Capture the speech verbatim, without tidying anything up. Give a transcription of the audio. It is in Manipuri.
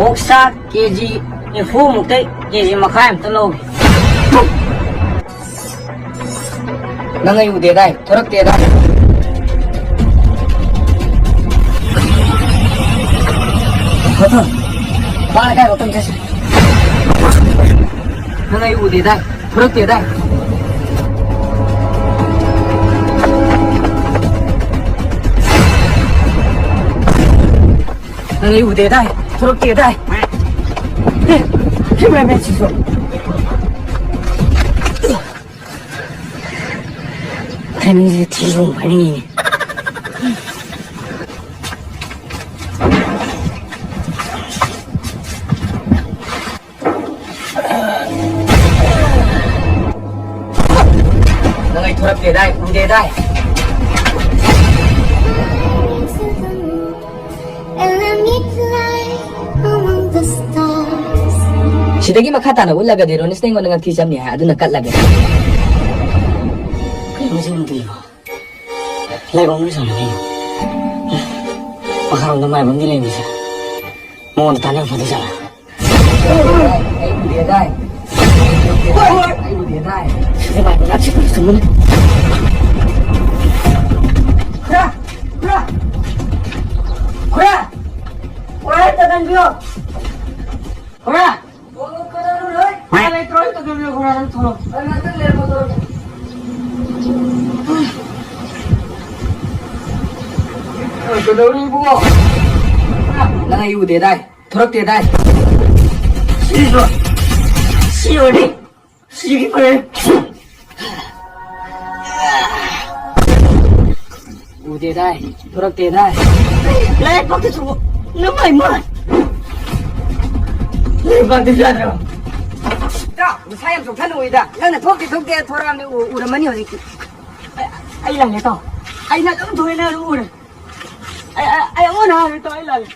ꯑꯣꯛꯁꯥ ꯀꯦ ꯖꯤ ꯅꯤꯐꯨ ꯃꯨꯛꯇꯩ ꯀꯦ ꯖꯤ ꯃꯈꯥꯏ ꯑꯝꯇ ꯂꯧꯒꯦ꯫ ꯅꯪ ꯑꯩ ꯎꯗꯦꯗꯥꯏ, ꯊꯣꯔꯛꯇꯦꯗꯥꯏ꯫ ꯃꯥ ꯂꯩꯀꯥꯏ ꯃꯇꯝ ꯆꯠꯁꯤ꯫ ꯅꯪ ꯑꯩ ꯎꯗꯦꯗꯥꯏ, ꯊꯣꯔꯛꯇꯦꯗꯥꯏ꯫ ꯅꯪ ꯑꯩ ꯎꯗꯦꯗꯥꯏ, ꯊꯣꯔꯛꯇꯦꯗꯥꯏ꯫ ꯑꯦ, cameraman ꯁꯤꯁꯨ꯫ ꯇꯥꯏꯃꯤꯡꯁꯦ ꯊꯤꯕ ꯑꯃ ꯐꯥꯅꯤꯡꯉꯤꯅꯦ꯫ ꯅꯪ ꯑꯩ ꯊꯣꯔꯛꯇꯦꯗꯥꯏ, ꯎꯗꯦꯗꯥꯏ꯫ Among the stars. ꯁꯤꯗꯒꯤ ꯃꯈꯥ ꯇꯥꯅ ꯎꯠꯂꯒꯗꯤ ꯔꯣꯅꯤꯁꯅ ꯑꯩꯉꯣꯟꯗ ꯉꯛꯊꯤ ꯆꯝꯅꯤ ꯍꯥꯏ, ꯑꯗꯨꯅ ꯀꯠꯂꯒꯦ꯫ ꯀꯩꯅꯣ ꯁꯤ ꯅꯨꯄꯤꯕꯣ? ꯂꯥꯏꯕꯛ ꯑꯃ ꯆꯪꯉꯦ꯫ ꯃꯈꯥꯔꯣꯝꯗ ꯃꯥꯏꯕ ꯑꯃꯗꯤ ꯂꯩꯔꯝꯃꯤꯁꯦ꯫ ꯃꯉꯣꯟꯗ ꯇꯥꯟꯅꯕ ꯐꯗꯣꯏ ꯖꯥꯠꯂꯥ? ꯑꯩ ꯎꯗꯦꯗꯥꯏ꯫ ꯑꯩ ꯎꯗꯦꯗꯥꯏ꯫ ꯁꯤꯗ ꯃꯥꯏꯕ ꯉꯥꯛ ꯆꯤꯛꯄꯁꯨ ꯊꯨꯝꯕꯅꯤ꯫ ꯈꯨꯔꯥ! ꯈꯨꯔꯥ! ꯈꯨꯔꯥ! ꯈꯨꯔꯥ, ꯑꯝꯇ ꯀꯟꯕꯤꯌꯣ! ꯈꯨꯔꯥ! ꯊꯣꯡꯉꯣ, ꯀꯅꯥꯅꯣ ꯂꯩ? ꯃꯥ ꯂꯩꯇ꯭ꯔꯣ? ꯑꯝꯇ ꯀꯟꯕꯤꯌꯣ, ꯈꯨꯔꯥ, ꯅꯪ ꯊꯣꯡꯉꯣ꯫ ꯑꯩ ꯉꯥꯛꯇꯪ ꯂꯩꯔꯝꯃꯣ, ꯇꯧꯔꯒꯦ꯫ ꯀꯩꯗꯧꯔꯤ, ꯏꯕꯨꯡꯉꯣ? ꯅꯪ ꯑꯩ ꯎꯗꯦꯗꯥꯏ? ꯊꯣꯔꯛꯇꯦꯗꯥꯏ? ꯁꯤꯁꯨ꯫ ꯁꯤ ꯑꯣꯏꯔꯗꯤ꯫ ꯁꯤꯒꯤ ꯐꯔꯦ꯫ ꯎꯗꯦꯗꯥꯏ, ꯊꯣꯔꯛꯇꯦꯗꯥꯏ꯫ ꯂꯥꯏꯕꯛꯇ ꯊꯣꯛꯑꯣ꯫ ꯅꯃꯥꯏ ꯃꯥꯏ꯫ ꯂꯥꯏꯕꯛꯇ ꯌꯥꯗ꯭ꯔꯕ꯫ ꯏꯇꯥꯎ, ꯅꯁꯥ ꯌꯥꯝ ꯆꯣꯛꯊꯅ ꯎꯏꯗ꯫ ꯅꯪꯅ ꯊꯣꯛꯇꯦ ꯊꯣꯛꯇꯦ ꯊꯣꯔꯛꯑꯕꯅꯤ, ꯎ-, ꯎꯔꯝꯃꯅꯤ ꯍꯧꯖꯤꯛꯇꯤ꯫ ꯑꯩ, ꯑꯩ ꯂꯥꯜꯂꯦ ꯏꯇꯥꯎ꯫ ꯑꯩꯅ ꯑꯗꯨꯝ ꯊꯣꯛꯑꯦ, ꯅꯪ ꯑꯗꯨꯝ ꯎꯔꯦ꯫ ꯑꯩ, ꯑꯩ, ꯑꯩ ꯑꯃꯨꯛ ꯍꯟꯅ ꯍꯥꯏꯔꯣꯏ ꯏꯇꯥꯎ, ꯑꯩ ꯂꯥꯜꯂꯦ꯫